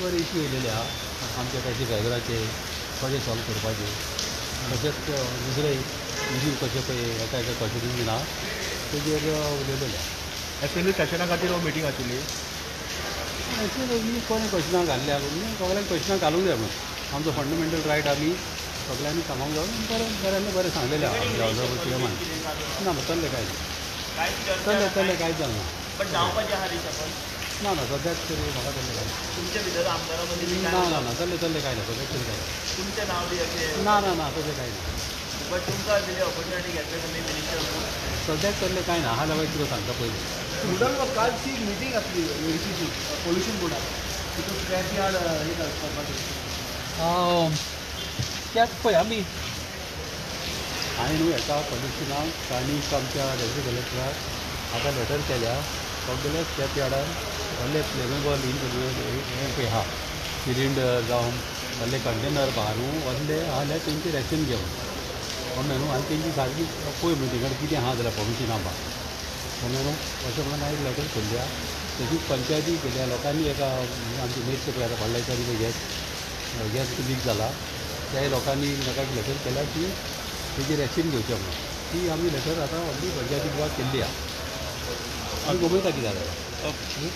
बरे इश्यू येयलेले आहा आमच्या टॅक्सी ड्रायव्हराचे कशें सॉल्व करपाचे, तशेंच दुसरे इश्यू कशे पळय एका एका कॉन्स्टिट्युन्सीन आहा तेजेर उलयलेले आहा. एसेंब्ली सेशना खातीर हो मिटींग आशिल्ली. एक्चुअली कोणें क्वेशनां घाल्ल्या सगळ्यांक क्वेशनां घालूंक जाय म्हणून आमचो फंडामेंटल रायट आमी सगळ्यांनी सांगूंक जाय. बरें बऱ्यांनी बरें सांगलेलें आहा आमच्या ऑनरेबल सीएमान. ना ना चल्लें कांय ना, चल्लें चल्लें कांयच जालें ना. ना ना सद्याक तरी म्हाका चल्लें कांय ना. ना ना ना चल्लें चल्लें कांय ना सद्याक तरी कांय ना. ना ना ना तशें कांय ना सद्याक चल्लें कांय ना. आहा जाल्यार कितें सांगता पयलीं. कालची मिटींग आसली एसीची पोल्युशन बोर्डाक, तितून स्क्रॅप यार्ड हे करपाचें त्यात पळय आमी हांवें न्हू हेका पोल्युशनाक आनी आमच्या डेप्युटी कलेक्टराक आतां लेटर केल्या सगळे स्क्रॅप यार्डान व्हडले फ्लेमेबल हें पळय आहा सिलिंडर जावं व्हडले कंटेनर आहा न्हू व्हडले आहा जाल्यार तेंचेर एक्शन घेवन कळ्ळें न्हू. आनी तेंची सारकी पळय म्हणून तेंकडे कितें आहा जाल्यार परमिशन आहा कळ्ळें न्हू. अशें म्हणून हांवें एक लेटर केल्ली आहा. तशीच पंचायती केल्या लोकांनी एका आमचे मेरशे पळय आतां व्हडल्या दिसांनी पळय गॅस गॅस लीक जाला त्याय लोकांनी म्हाका एक लेटर केल्या की तेजेर एक्शन घेवचें म्हणून. ती आमी लेटर आतां व्हडली पंचायती बुवा केल्ली आहा. आमी गमयता कितें जाता. ओके.